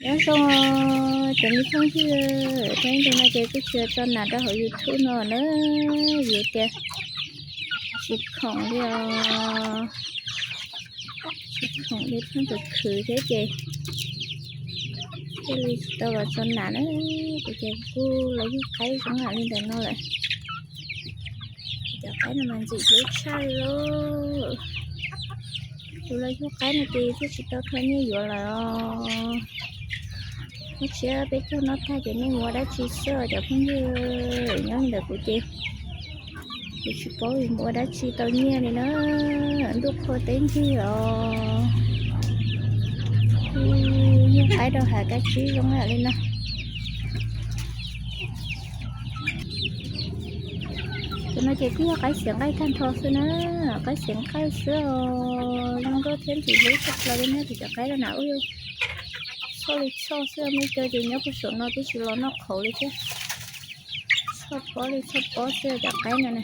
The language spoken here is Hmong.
Nyob zoo cov me phooj ywg, tau ib ntu no ces kuj tsis tso nas rau hauv YouTube no na, vim tias tsis khoom li os, tsis khoom li pheej khwv khwv thiab ces thiaj li tsis tau los tso nas na. Kuv ces kuj los yug qaib zoo li ntawm no lawm. Cov qaib no mas ntxim hlub tshaj li lauj. Kuv los yug qaib no ces thiaj tsis tau rho nyiaj yuav lawm os. Hnub tshiab peb caug noj tag ces nej mus ua dab tsi xwb os cov phooj ywg? Nyob li ntawm kuv ces kuv tsis paub yuav mus ua dab tsi tau nyiaj li na. Ntuj qhua teb nrig os. Yug qaib rau hav kab tsib zoo li no. Cov no ces kuj yog qaib xiav nqaij tag nrho xwb na, qaib xiav nqaij xwb os. Zoo nkauj thiab ntxim hlub tshaj plaws li na. Ces cov qaib no na ua txhoj li txhoj xwb, muaj cov ces nyob puag saum no twb tsis los noj qhauv li thiab. Txhoj pob li txhoj pob xwb cov qaib no na.